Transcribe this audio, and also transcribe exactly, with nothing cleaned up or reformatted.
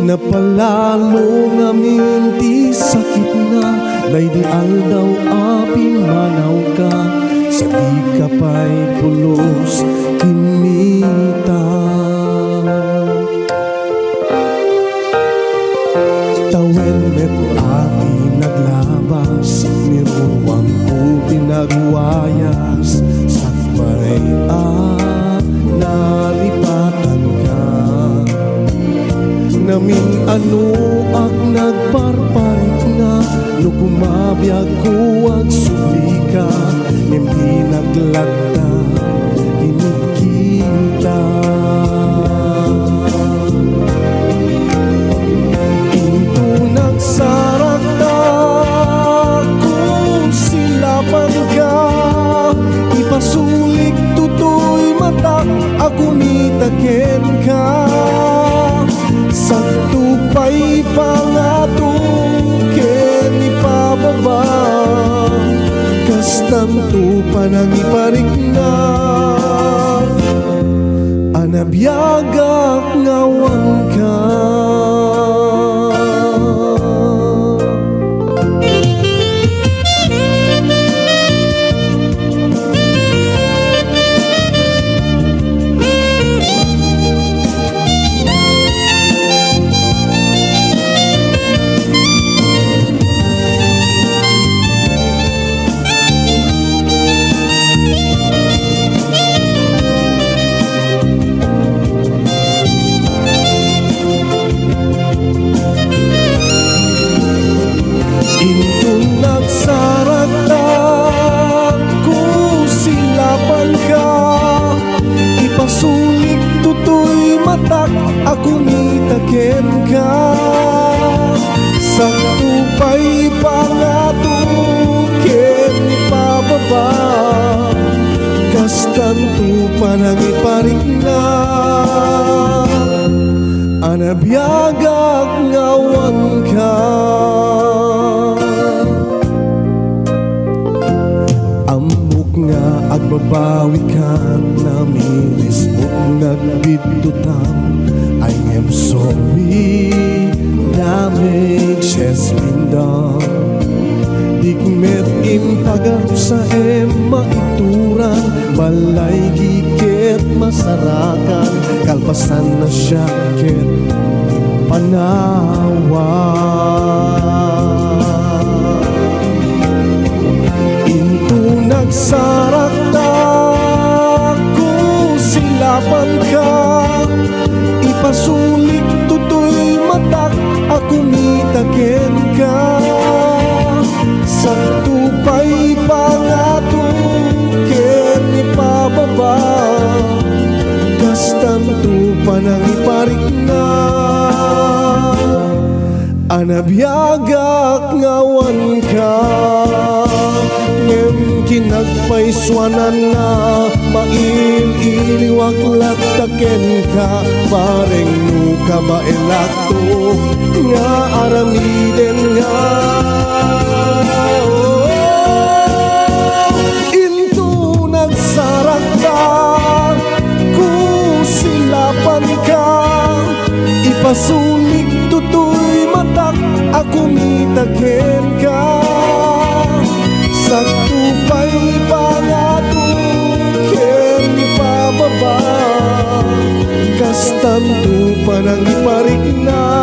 Napalalo ngamin ti sakitna, daydi aldaw a pimmanawka, sadika pay pulos kimmita. Tawen met a ti naglabas, ni ruamko ti nagwayas, sakbay a nalipatanka. Namin-anoak nagparparikna, no kumabiagko agsublika, ngem di naglatta kinita. Into nagsarakta, kusilapanka, ipasulik toy matak a kumita kenka. Sakto pay pangato ken ipababa, kastanto panangiparikna a nabiagak nga awanka. Inton nagsarakta, kusilapanka, ipasulik toy matak a kumita kenka. Sakto pay pangato ken ipababa, kastanto panangiparikna a nabiagak nga awanka. Ammok nga agbabawikan, namirismok nga agbiddutang. I am sorry, damage has been done. Dikmet impagarusaem maituran, balay ket masarakan, kalpasan na siak ket panawan. Into nagsarakta, kusilapanka, ipasulik toy matak a kumita kenka. Sakto pay pangato ken ipababa, kastanto panangiparikna a nabiagak nga awanka. Ngem kinagpaysuananna, mail-iliwak latta kenka, bareng no kabaelakto nga aramidenka. Oh, into nagsarakta, kusilapanka, ipasulik toy matak a kumita kenka. Sakto pay pangato ken ipababa, kastanto panangiparikna